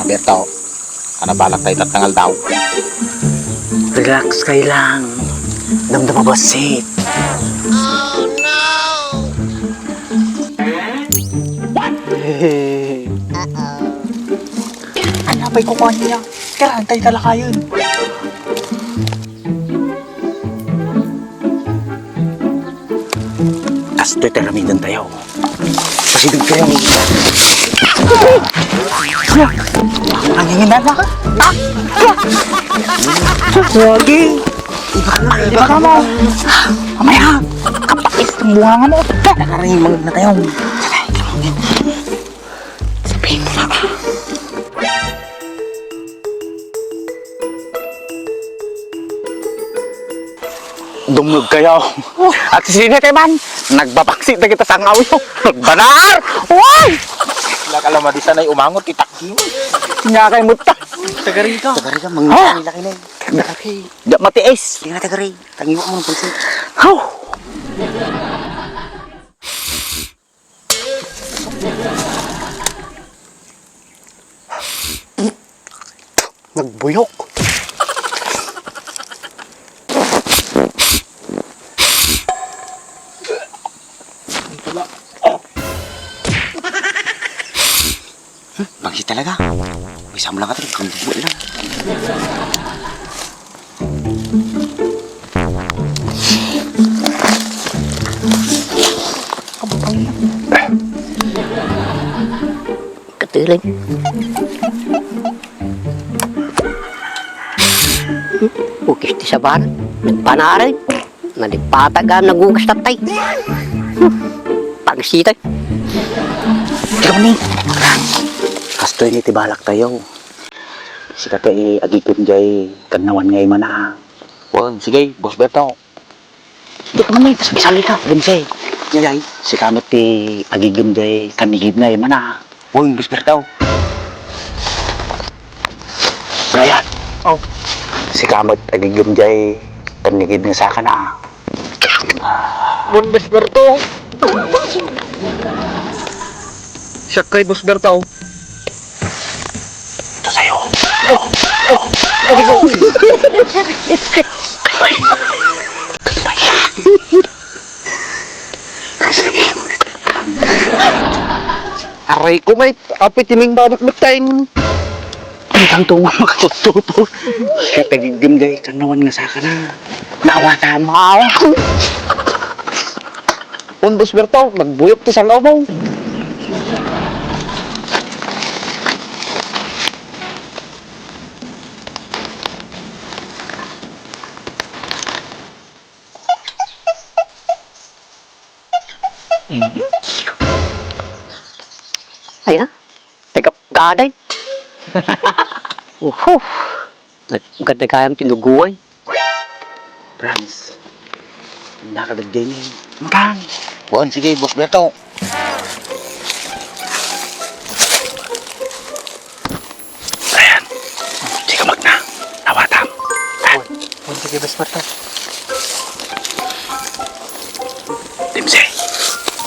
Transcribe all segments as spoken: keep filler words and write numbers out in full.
Berto, ano balak tayo tattang aldaw? Relax kayo lang. Damdama bassit. Ano pa'y kukuha niya? Kailangan tayo talakayan. Kastoy ti aramiden tayo. Pasideg kayo. Nanginginan na ka? Ah! Wagi! Iba ka mo! Mamaya! Kapakis ng bunga mo! Nakaringmang na tayo. Sabihin mo na. Dumnog kayo. At sino kayo man? Nagbabaksit na kita sa ngaw yo. Nagbanar! Uy! Nakalama di sana'y umangot, itakki mo. Nga kayo mutta. Tagari ka. Tagari ka, manginit ang ilaki na yun. Tagari. Da matiis. Hindi na tagari. Tangiwa mo ng pansin. Haw! Nagbuyok. Hmm, bangsi talaga. May samo lang ka talaga, kung bubuhay lang. Katuloy. Ukis ti saban. Nagpanaray. Nalipatag a nagugas tatay. Pangsitay. Ikaw ni. Kastoy ni ti balak tayo. Sika ti agigum jay kannawan nga imana. Wen, sige, Boss Berto. Di ka man, eh, tas misali ka, Bonsai. Yayay. Sika met ti agigum jay kanigid na imana. Wen, Boss Berto. Brian. Oh. Sika met agigum jay kanigid nga saka na. Wen, Boss Berto. Siak kay, Boss Berto. Ito sa'yo. Aray ko, mate. Apay, tinimbanat mo time. Ang tangtungan makatututo. Kaya pagigim day, kanawan nga saka na. Nawa tama. Un, Boss Berto, nagbuyok ti sangaw mo. Ay, ha? Taga-, gaday. Uhu. Nag-, ganda kayang tinuguan. Franz, nakadagday ni. Franz! Bon, sige, Boss Berto. Ayan. Sige, magna. Awatam. Bon, bon, sige, Boss Berto. Dimsay,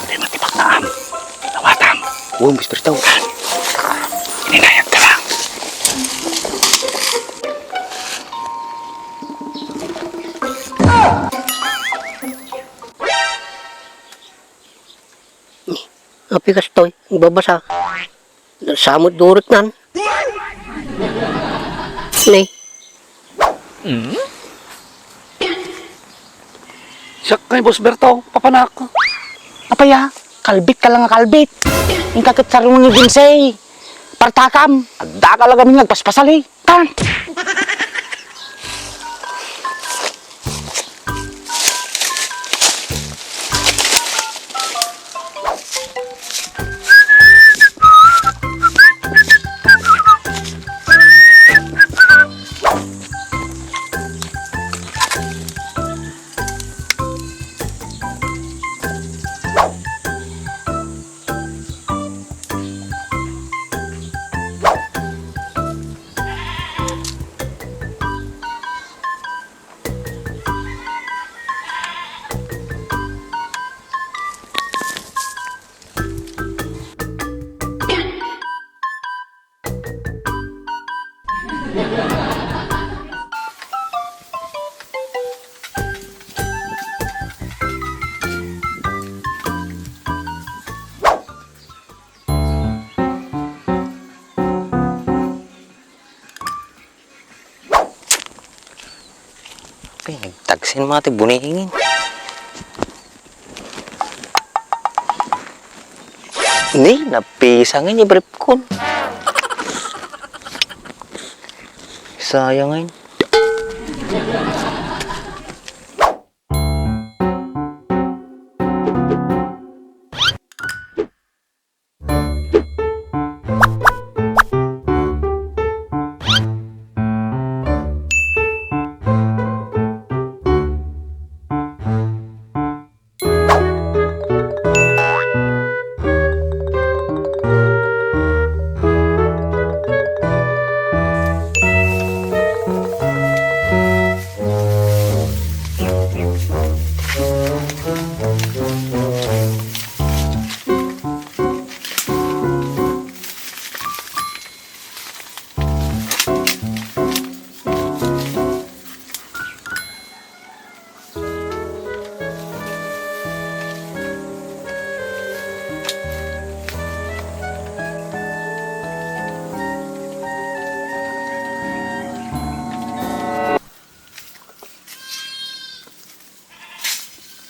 hindi matibak na am. Awatam. Bon, Boss Berto. Ininayat ka lang. Apay kastoy, nagbabasa. Samot durot nan. Ne. Siak kay Boss Berto, papanak. Apay a, kalbit ka lang nga kalbit. Inka ket sarong ni Jinsei. Partakam, adda ka lang kami nga agpaspasali. Tan! Nagtagsin mga ti buningin. Ni, napisang ni brief kon. Sayang eh.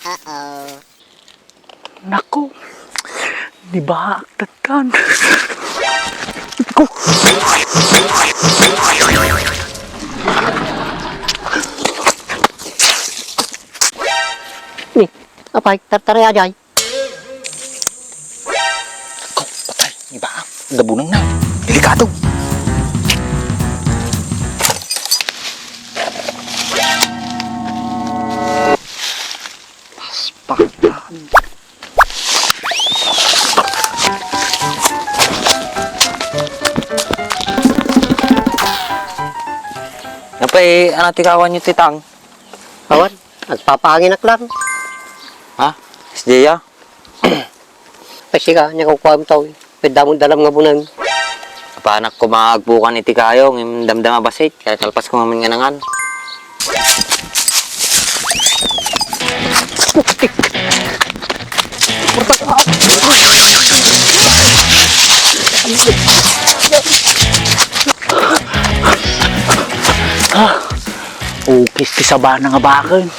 Uh-oh. Naku, nibaak tatkan. Naku. Ni, apay, tartari ajay. Ko, patay, nibaak. Gabunang na. Delikado. Paspaktan. Napay, ano ti kawan niyo, titang? Awan, agpapaanginak lang. Ha? S J, ah? Ay, siga, nia kukuam taw, eh. Pwede mo dalam nga bunang. Apanak ko maagpukan iti kayo, ngem damdama bassit, kaya kalpas ko ngamin nga nangan. Ah, ukis ti sabana nga baken.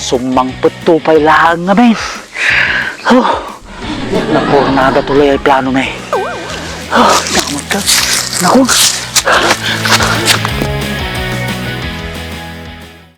Summangpet to pay laeng ngamin. Huh. Napurnada tuloy ay plano mi. Huh. Nakamagkag. Naku.